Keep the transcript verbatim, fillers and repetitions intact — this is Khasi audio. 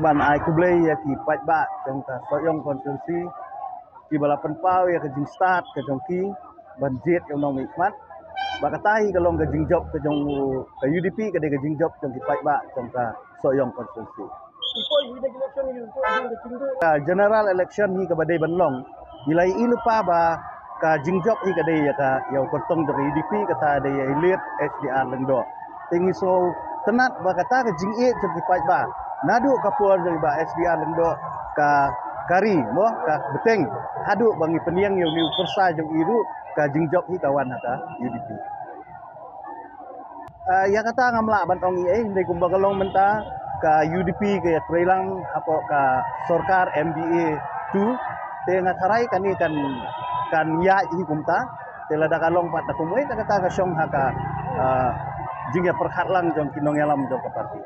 Ban ai khublei ïa ki paidbah jong ka Sohiong constituency, ki ba la pynpaw ïa ka jingstad ka jong ki ban jied ïa u nongmihkhmat. Ba kata hi ka long ka jingjop ka jong u, ka U D P ka dei ka jingjop jong ki paidbah jong ka Sohiong constituency. Ka general election hi ka ba dei ban long. Ngi la ïohi lypa ba ka jingjop hi ka dei ïa ka, ïa u kyrtong jong ka U D P, kata dei ïa i late H D R Lyngdoh. Te ngi sngewtynnat ba kata ka jingïeit jong ki paidbah naduh ka por jong i Bah H D R Lyngdoh ka kari mo ka bteng, haduh ba ngi pynïeng ïa une u pyrsa jong i ruh, ka jingjop hi ka wan ha ka U D P. Ah, ïa kata ngam lah ban ong ei ei, hynrei kumba ka long mynta, ka U D P ka ïatreilang hapoh ka sorkar M D A two, te nga tharai kane kan, kan ïaid hi kumta. Te lada ka long pat da kumwei, te kata ka shong ha ka, ah, jingïapyrkhat lang jong ki nongïalam jong ka party.